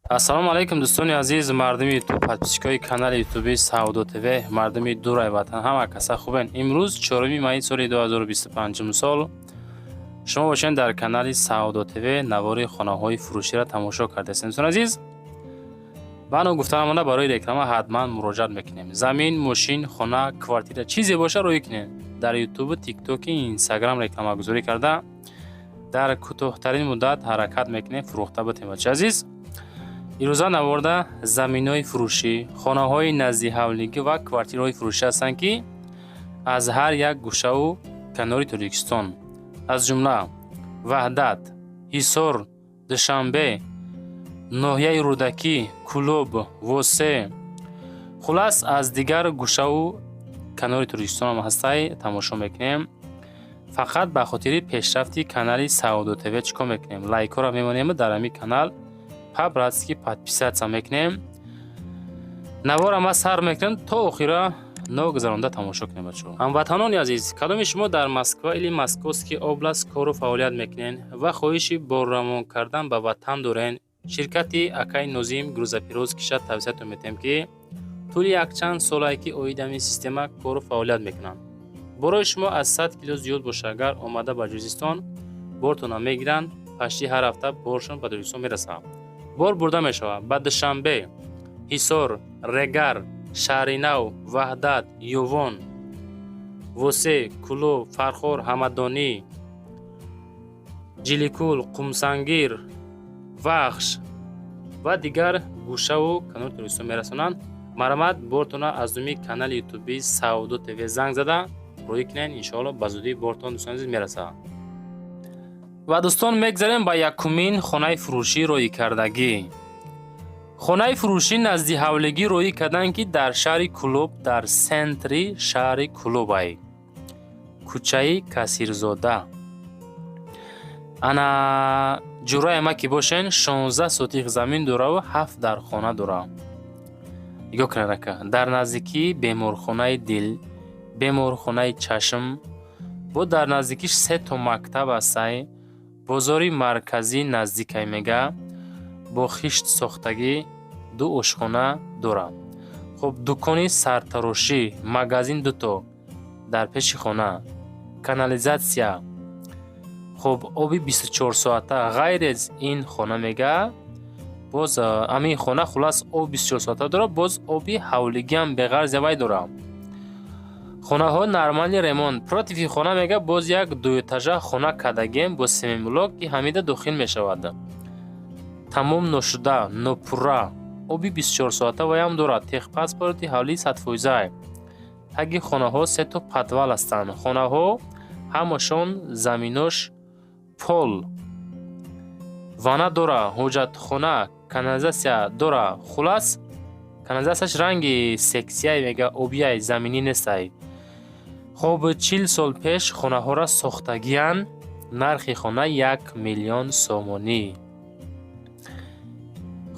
Ассалому алайкум, дӯстони азиз, мардуми Ютуб, подписчикои канали Ютуби Савдо ТВ, мардуми дурай ватан, ҳама каса хубен? Имрӯз 4 майи соли 2025 сол шумо бошед дар канали Савдо ТВ, навори хонаҳои фурӯширо тамошо кардастем. Дӯстони азиз, бано гуфтанамонда, барои реклама ҳатман муроҷиат мекунем. Замин, мошин, хона, квартира, чизе боша, рӯй кунед. Дар Ютубу, Тиктоки, Инстаграм рекламагузорӣ карда, дар кӯтоҳтарин муддат ҳаракат мекунем фурӯхта битем. Бачи азиз, ирӯза наворда заминҳои фурӯшӣ, хонаҳои наздиҳавлигӣ ва квартираҳои фурӯшӣ ҳастанд, ки аз ҳар як гӯшаву канори Тоҷикистон, аз ҷумла Ваҳдат, Ҳисор, Душанбе, ноҳияи Рӯдакӣ, Кӯлоб, Восе, хулас, аз дигар гӯшаву канори Тоҷикистонам ҳастай, тамошо мекунем. Фақат ба хотири пешрафти канали Савдо ТВ чӣ кор мекунем? Лайкҳоро мемонем, дар ҳамин канал по-братски подписаться мекунем. Навора ма сар мекунем, то охира ногузаронда тамошо кунем. Бачаҳо, ҳамватанони азиз, кадоми шумо дар Москва или Московский область кору фаъолият мекунен ва хоҳиши борравон кардан ба ватан дорен, ширкати акаи Нозим грузоперевозкиша тавсиятон метиҳем, ки тӯли якчанд солае ки оид ҳамин система кору фаъолият мекунанд. Борои шумо аз 100 кило зиёд боша, агар омада ба Ҷузистон бортона мегиранд, пашти ҳар ҳафта боршон ба Тоҷикистон мерасад. Бор бурда мешавад ба Душанбе, Ҳисор, Регар, Шаҳринав, Ваҳдат, Ёвон, Восе, Кӯлоб, Фархор, Ҳамадонӣ, Ҷиликул, Қумсангир, Вахш ва дигар гӯшаву канори Тоҷикистон мерасонанд. Марҳамат, бортона аз номи канали Ютуби Савдо ТВ занг зада рӯй кунед. Иншоалло, ба зудӣ бортон, дӯстони азиз, мерасад. Ва, дӯстон, мегзарем ба якумин хонаи фурӯшӣ роикардагӣ. Хонаи фурӯшӣ назди ҳавлигӣ роӣ карданд, ки дар шаҳри Кӯлоб, дар центри шаҳри Кӯлобай, кӯчаи Касирзода. Ана ҷурае ма ки бошен, 16 сотих замин дораву ҳафт дар хона дора. Нигоҳ кунед, ака, дар наздикии беморхонаи дил, беморхонаи чашм, бо дар наздикиш се то мактаб ҳастай, бозори марказӣ наздикай. Мега, бо хишт сохтагӣ, ду ошхона дорад. Хуб, дукони сартарошӣ, магазин дуто дар пеши хона, канализатсия, хуб, оби 24-соата. Ғайр аз ин хона, мега, боз ҳамин хона, хулас, оби 24-соата дорад, боз оби ҳавлигиам беғарзи вай дорад. Хонаҳо нормальный ремонт. Против и хона, мега, боз як дуэтажа хона кардагием бо семиблок, ки ҳамида дохил мешавад, тамом ношуда, нопурра. Оби 24-соата ваям дорад. Техпаспорти ҳавлӣ 100-фоиза. Таги хонаҳо сето подвал ҳастанд. Хонаҳо ҳамашон заминош пол, ванна дора, ҳоҷатхона, канализатсия дора. Хулас, канализатсияш ранги сексияй, мега, обияй, заминӣ нестай. Хоб, 40 сол пеш хонаҳоро сохтагиянд. Нархи хона 1 миллион сомонӣ.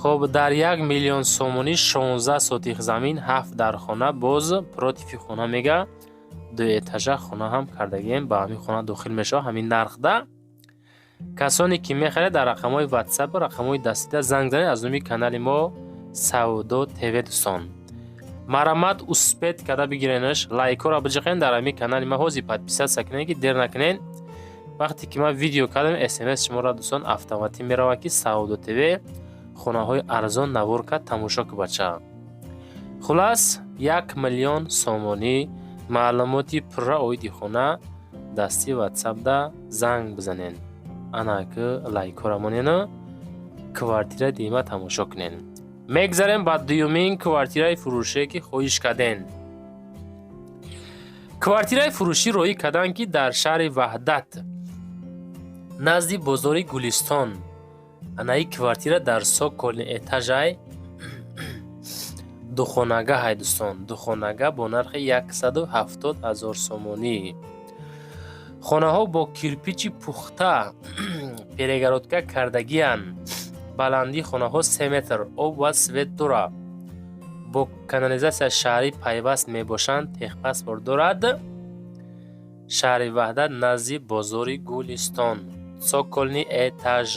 Хоб, дар 1 миллион сомонӣ 16 сотих замин, ҳафт дар хона, боз против и хона, мега, дуэтажа хона ҳам кардагием, ба ҳамин хона дохил мешавад ҳамин нархда. Касоне ки мехаред, дар рақамҳои Ватсап, рақамҳои дастида занг занед аз номи канали мо Савдо ТВ. Дӯстон, марҳамат, успеть карда бигиренаш, лайкҳоро биҷиқен. Дар ҳамин канали ма ҳозир подписаться кунед, ки дер накунед. Вақте ки ман видео кардам, СМС шуморо, дӯстон, автоматӣ меравад, ки Савдо ТВ хонаҳои арзон навор кард, тамошо ку, бача. Хулас, 1 миллион сомонӣ. Маълумоти пурра оиди хона дасти Ватсапда занг бизанед. Ана ки лайкҳоро монену квартира дима тамошо кунед. Мегзарем ба дуюмин квартираи фурӯшие, ки хоҳиш кардем. Квартираи фурӯшӣ роӣ карданд, ки дар шаҳри Ваҳдат, назди бозори Гулистон. Анаи квартира дар цокольный этажай, духонага ҳай, дӯстон, духонага бо нархи 170 000 сомонӣ. Хонаҳо бо кирпичи пухта, перегородка кардагиянд. Баландии хонаҳо 3 метр, об ва свет дорад, бо канализатсияи шаҳрӣ пайваст мебошанд, техпаспорт дорад. Шаҳри Ваҳдат, назди бозори Гулистон, цокольный этаж.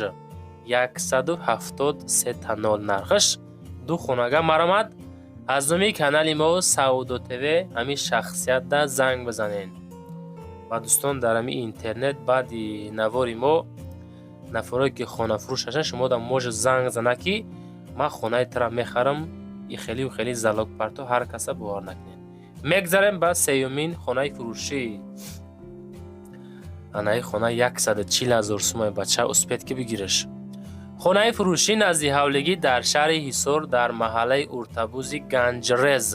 173 та нол нархаш. Ду хонага маромад. Аз номи канали мо Савдо ТВ ҳамин шахсиятда занг бизанед. Ва дӯстон, дар ҳамин интернет баъди навори мо нафарое ки хонафурӯш ҳастанд, шумо да может занг зана, ки ман хонаи тара мехарам, и хелию хеле залог парто, ҳар каса бовар накунед. Мегзарем ба сеюмин хонаи фурӯшӣ. Анаи хона 140 ҳазор сумай, бача, успеть ки бигираш. Хонаи фурӯшӣ назди ҳавлигӣ дар шаҳри Ҳисор, дар маҳаллаи Уртабузи Ганҷрез,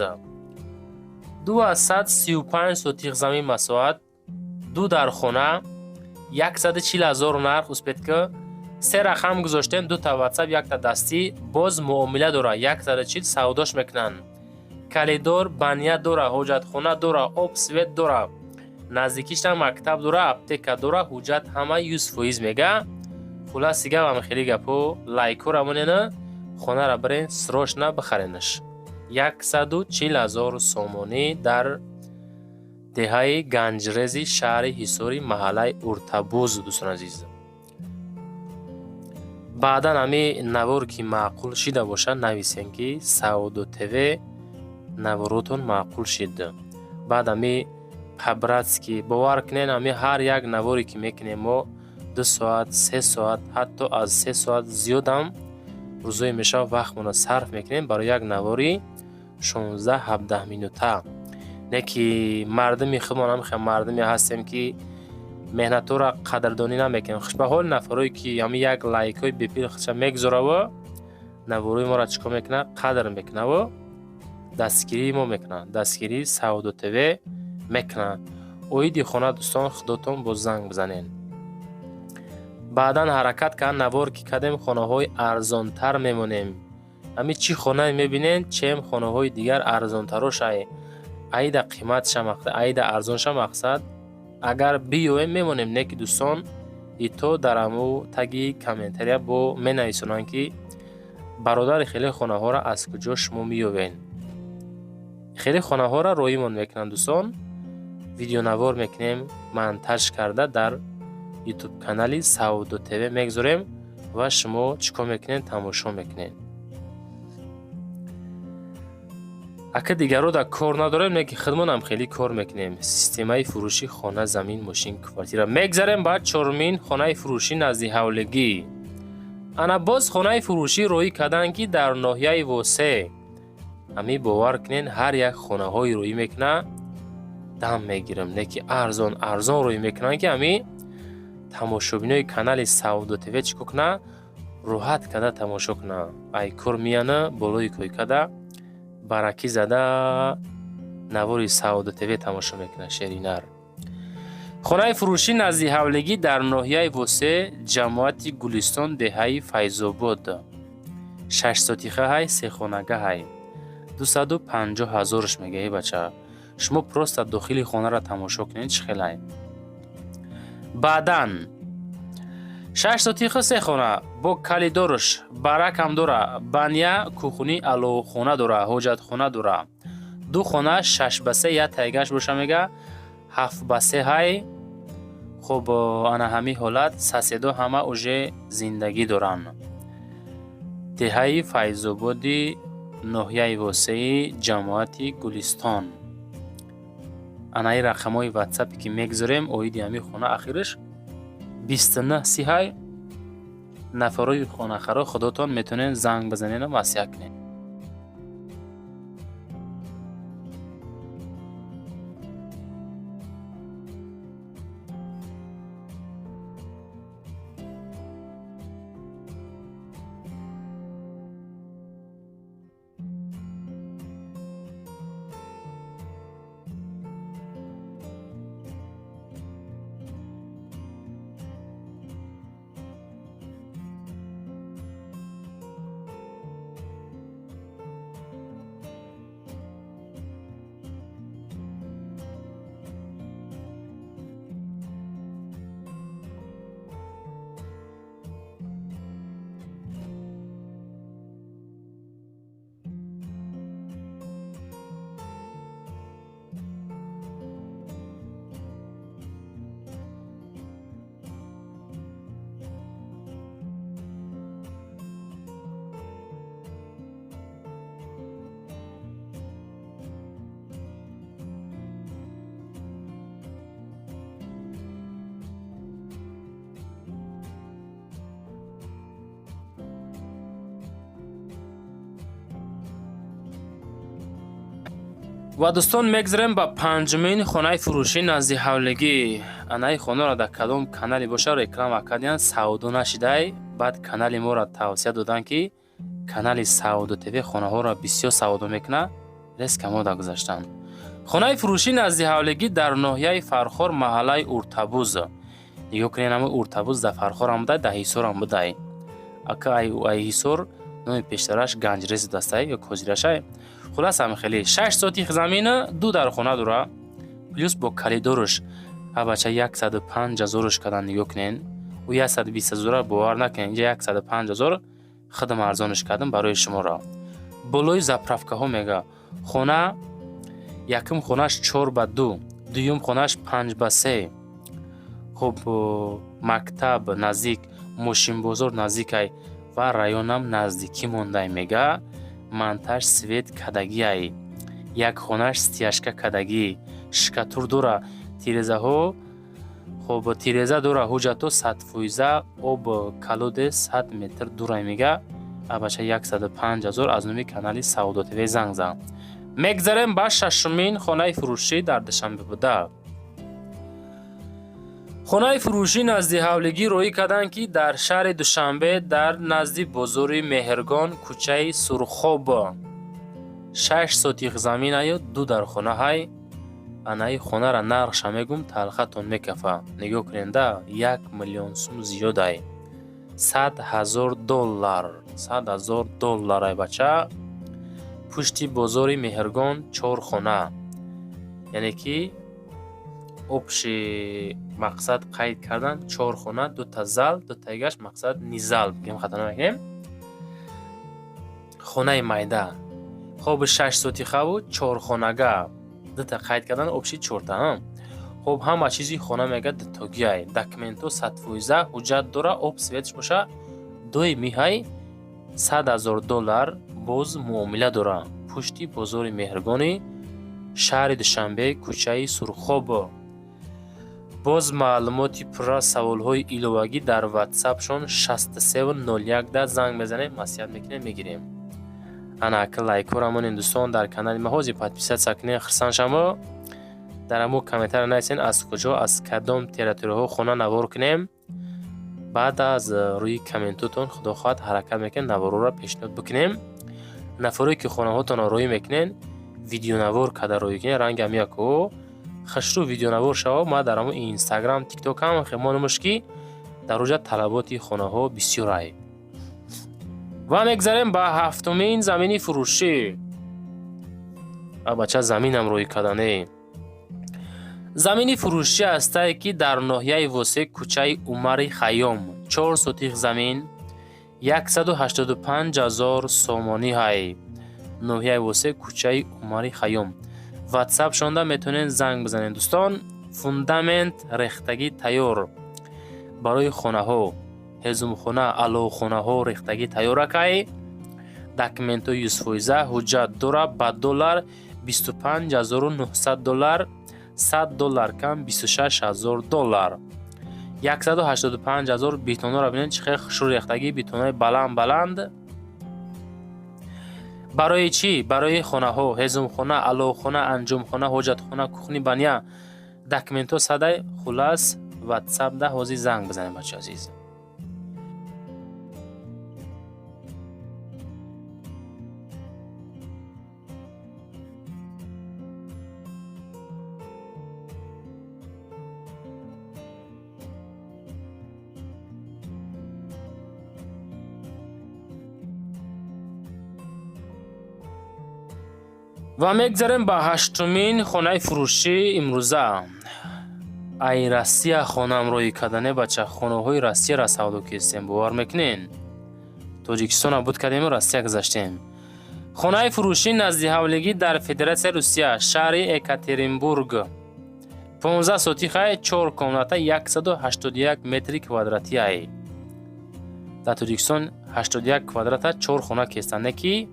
235 сотих замин масоҳат, ду дар хона, 140 ҳазор нарх. Успеть ки, се рақам гузоштем: дута ватсап, якта дастӣ. Боз муомила дора, 140 савдош мекунанд. Калидор, баня дора, ҳоҷатхона дора, об, свет дора, наздикишта мактаб дора, аптека дора, ҳуҷҷат ҳама 100% мега. Хулоси гап, ам хеле гапо. Лайкора монена, хонара бирен, срочно бихаренаш. 140 ҳазор сомонӣ дар деҳаи Ганҷрези шаҳри Ҳисори, маҳаллаи Уртабуз. Дӯстони азиз, баъдан ҳами навор ки маъқул шида бошад, нависем, ки Савдо ТВ наворотон маъқул шид. Баъд ҳами по-братски бовар кунед, ҳами ҳар як наворе ки мекунем мо, 2 соат, 3 соат, ҳатто аз 3 соат зиёдам рӯзое мешавад, вақтмонро сарф мекунем барои як навори 16-17 минута. Не ки мардуми худмон ҳам хел мардуме ҳастем, ки меҳнатҳоро қадрдонӣ намекунем. Хушбаҳол нафарое ки ҳами як лайкҳои бепили худша мегузораву наворои моро чӣ кор мекунад, қадр мекунаву дастгирии мо мекунад, дастгирии Савдо ТВ мекунад. Оиди хона, дӯстон, худотон боз занг бизанед. Баъдан ҳаракат кард, навор ки кардем, хонаҳои арзонтар мемонем. Ҳами чӣ хонае мебинед, чем хонаҳои дигар арзонтарошай, аида қиматша, аида арзонша. Мақсад, агар биёем, мемонем. Не ки, дӯстон, ито дар аму таги комментария бо менависонанд, ки бародари, хеле хонаҳоро аз куҷо шумо меёбед? Хеле хонаҳоро роимон мекунанд, дӯстон. Видеонавор мекунем, монтаж карда дар ютуб канали Савдо ТВ мегузорем ва шумо чӣ кор мекунед? Тамошо мекунед. Ака, дигарро дар кор надорем, не ки худмонам хеле кор мекунем. Системаи фурӯши хона, замин, мошин, квартира. Мегзарем ба чорумин хонаи фурӯшӣ назди ҳавлигӣ. Ана боз хонаи фурӯшӣ роӣ карданд, ки дар ноҳияи Восе. Ҳамин бовар кунед, ҳар як хонаҳои роӣ мекунад, дам мегирам, не ки арзон арзон роӣ мекунанд, ки ҳамин тамошобинои канали Савдо ТВ чӣ кор кунад? Роҳат карда тамошо кунад. Ай кор меяна, болои койкада баракӣ зада, навори Савдо ТВ тамошо мекунад шеринар. Хонаи фурӯшӣ назди ҳавлигӣ дар ноҳияи Восе, ҷамоати Гулистон, деҳаи Файзобод, 6 сотиха ҳай, сехонага ҳай, 250 ҳазорш мега. Бача, шумо просто дохили хонаро тамошо кунед, чӣ хелай. Баъдан 6 сотиха, се хона, бо калидорш, баракам дора, баня, кухни, аловхона дора, ҳоҷатхона дора. Ду хона 6 ба 3, як тайгаш боша, мега, 7 ба 3 ҳай. Хуб, ана ҳамин ҳолат, соседо ҳама уже зиндагӣ доранд. Деҳаи Файзободи ноҳияи Восеи, ҷамоати Гулистон. Анаи рақамҳои ватсапе ки мегузорем, оиди ҳамин хона ахираш 29 сиҳай. Нафарои хонахаро худотон метавонед занг бизанеду маслиҳат кунед. Ва, дӯстон, мегзарем ба панҷумин хонаи фурӯшӣ назди ҳавлигӣ. Анаи хонаро дар кадом канале боша реклама кардиян, савдо нашидай. Баъд канали моро тавсия доданд, ки канали Савдо ТВ хонаҳоро бисёр савдо мекунад. Резко мода гузаштанд. Хонаи фурӯшӣ назди ҳавлигӣ дар ноҳияи Фархор, маҳаллаи Уртабуз. Нигоҳ кунед, ҳама Уртабуз дар Фархорам будай, дар Ҳисорам будай. Ака, ай Ҳисор номи пештараш Ганҷрез дастай ё козирашай. Хулас, ҳами хеле 6 сотих замина, ду дар хона дора, плюс бо коридорш. Абача, 105 000-ш кардан. Нигоҳ кунед, ӯ 120 000-а бовар накунед, инҷа 105 000 худам арзонш кардам барои шуморо. Болои заправкаҳо мега хона. Якум хонаш 4 ба 2, дуюм хонаш 5 ба 3. Хуб, мактаб наздик, мошинбозор наздикай ва районам наздикӣ мондай. Мега, монтаж свет кадагиай, як хонаш стяжка кадагӣ, штукатур дора, тирезаҳо, хоб, тиреза дора, ҳуҷҷатҳо 100%, об колодец 100 метр дурай. Мега, абача, 105 000, аз номи канали Савдо ТВ занг зан. Мегзарем ба шашумин хонаи фурӯшӣ дар Душанбе буда. Хонаи фурӯшӣ назди ҳавлигӣ роӣ карданд, ки дар шаҳри Душанбе, дар назди бозори Меҳргон, кӯчаи Сурхоб, 6 сотих заминаю ду дар хонаҳай. Анаи хонара нархша мегум, талхатон мекафа. Нигоҳ куненда, 1 миллион сум зиёдай, 100 000 доллар, 100 000 долларай, бача. Пушти бозори Меҳргон чор хона, яъне ки общий мақсад қайд кардан чор хона, дута зал, дутаигаш мақсад ни зал бигем, хато намекунем, хонаи майда. Хоб, 6 сотихаву чорхонага дута қайд кардан, общий чорта. Хоб, ҳама чизи хона, мега, дутогиай, документҳо 100%, ҳуҷҷат дора, об, светш боша доимиҳай. 100 000 доллар боз муомила дора. Пушти бозори Меҳргони шаҳри Душанбе, кӯчаи Сурхоб. Боз маълумоти пурра, саволҳои иловагӣ дар ватсапшон 6301 да занг мезанем, маслиҳат мекунем, мегирем. Ана, ака, лайкҳоро монем, дӯстон, дар канали ма ҳозир подписаться кунем, хурсанд шамо. Дар ҳамо комментария нависен, аз куҷо, аз кадом территорияҳо хона навор кунем. Баъд аз рӯи комментотон, худо хоҳад, ҳаракат мекунем, наворҳоро пешниҳод бикунем. Нафаре ки хонаҳотонро роӣ мекунен, видеонавор карда роӣ кунен, ранги ҳамияко хушрӯ видеонавор шава. Ма дар ҳамо Инстаграм, Тиктокам монумш, ки дар оҷа талаботи хонаҳо бисёрай. Ва мегзарем ба ҳафтумин замини фурӯшӣ. Бача, заминам роӣ кардане. Замини фурӯшӣ ҳастае, ки дар ноҳияи Восе, кӯчаи Умари Хайём, 4 сотих замин, 185 000 сомонӣ ҳай. Ноҳияи Восе, кӯчаи Умари Хайём. Ватсап шонда метавонед занг бизанед, дӯстон. Фундамент рехтагӣ тайёр барои хонаҳо, ҳезумхона, аловхонаҳо рехтагӣ тайёракай. Документҳои 100%, ҳуҷҷат дора. Ба доллар 25 900 доллар, 100 доллар кам, 26 000 доллар, 185 000. Бетонҳоро бинед, чӣ хел хушрӯ рехтагӣ, бетонҳои баланд баланд. Барои чӣ? Барои хонаҳо: ҳезумхона, аловхона, анҷомхона, ҳоҷатхона, кухни, баня. Документҳо садай. Хулас, ватсапда ҳозир занг бизанед, бачаи азиз. Ва мегзарем ба ҳаштумин хонаи фурӯшӣ имрӯза. Ай Россия хонаам роӣ кардане, бача. Хонаҳои Россияра савдо кистем, бовар мекунен? Тоҷикистона буд кардему, Россия гузаштем. Хонаи фурӯшӣ назди ҳавлигӣ дар Федератсияи Русия, шаҳри Екатеринбург, 15 сотихай, чор комната, 181 метри квадратиай. Дар Тоҷикистон 81 квадрата чор хона кестане, ки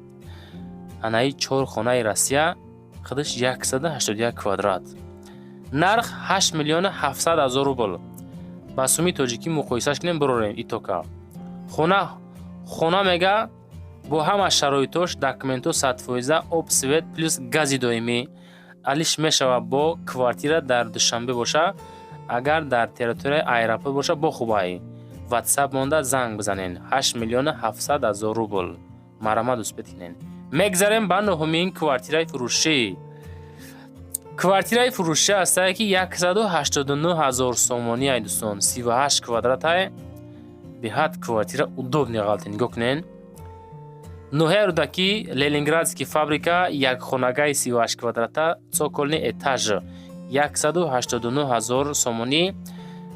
анаи чор хонаи Россия худаш 181 квадрат. Нарх 8 миллиону 700 ҳазор рубл. Ба суми тоҷикӣ муқоисаш кунем, бирорем итока. Хона, мега, бо ҳама шароитош, документҳо 100%, об, свет, плюс гази доимӣ. Алиш мешава бо квартира дар Душанбе боша, агар дар территорияи аэропорт боша, бо хубай. Ватсап монда занг бизанен. 8 миллиону 700 ҳазор рубл. Марҳамат, успеть кунен. Мегзарем ба нуҳумин квартираи фурӯшӣ. Квартираи фурӯшӣ ҳастае, ки 189 ҳазор сомонӣ ай, дӯстон, 38 квадратай. Беҳад квартира удобный ғалти, нигоҳ кунен. Ноҳияи Рӯдакӣ, Ленинградский фабрика, якхонагаи 38 квадрата, цокольный этаж, 189 ҳазор сомонӣ.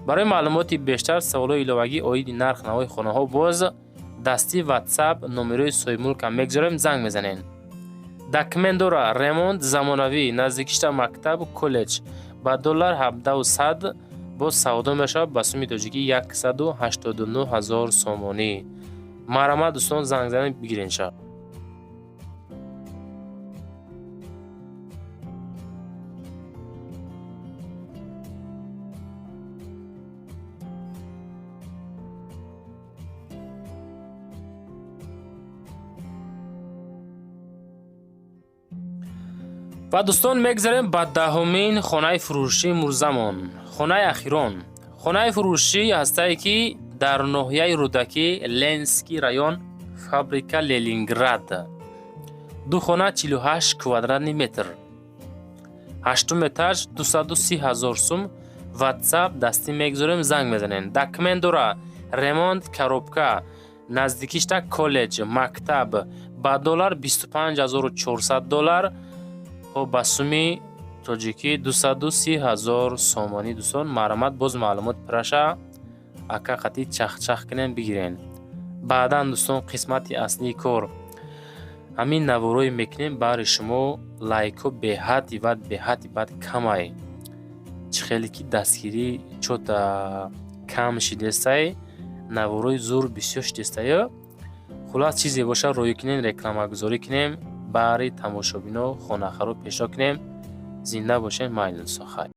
Барои маълумоти бештар, саволҳои иловагӣ оиди нарх навои хонаҳо боз дасти Ватсап номерои соҳибмулкам мегузорем, занг мезанен. Документ дора, ремонт, замонавӣ, наздикишта мактаб, коллеҷ. Ба доллар 17 100 боз савдо мешавад, ба суми тоҷикӣ 189 ҳазор сомонӣ. Марҳамат, дӯстон, занг занед, бигирен ша. Ва, дӯстон, мегзарем ба 10-умин хонаи фурӯшии мурзамон, хонаи ахирон. Хонаи фурӯшӣ ҳастае, ки дар ноҳияи Рӯдакӣ, Ленский район, фабрика Ленинград, ду хона, 48 квадратный метр, ҳаштум этаж, 230 ҳазор сум. Ватсап дастӣ мегузорем, занг мезанем. Документ дора, ремонт, коробка, наздикишта коллеҷ, мактаб. Ба доллар 25 400 доллар, хоб, ба суми тоҷикӣ 230 ҳазор сомонӣ. Дӯстон, марҳамат, боз маълумот пираша ака қатӣ чахчах кунем, бигирен. Баъдан, дӯстон, қисмати аслии кор ҳамин наворое мекунем баҳри шумо. Лайкҳо беҳадди бад, беҳадди бад камай. Чӣ хеле ки дастгирӣ чота кам шидестай, наворои зур бисёр шидестаю. Хулас, чизе боша, роӣ кунем, рекламагузорӣ кунем, баҳри тамошобино, хонахаро пешо кунем. Зинда бошем. Майли, дӯстон, хайр.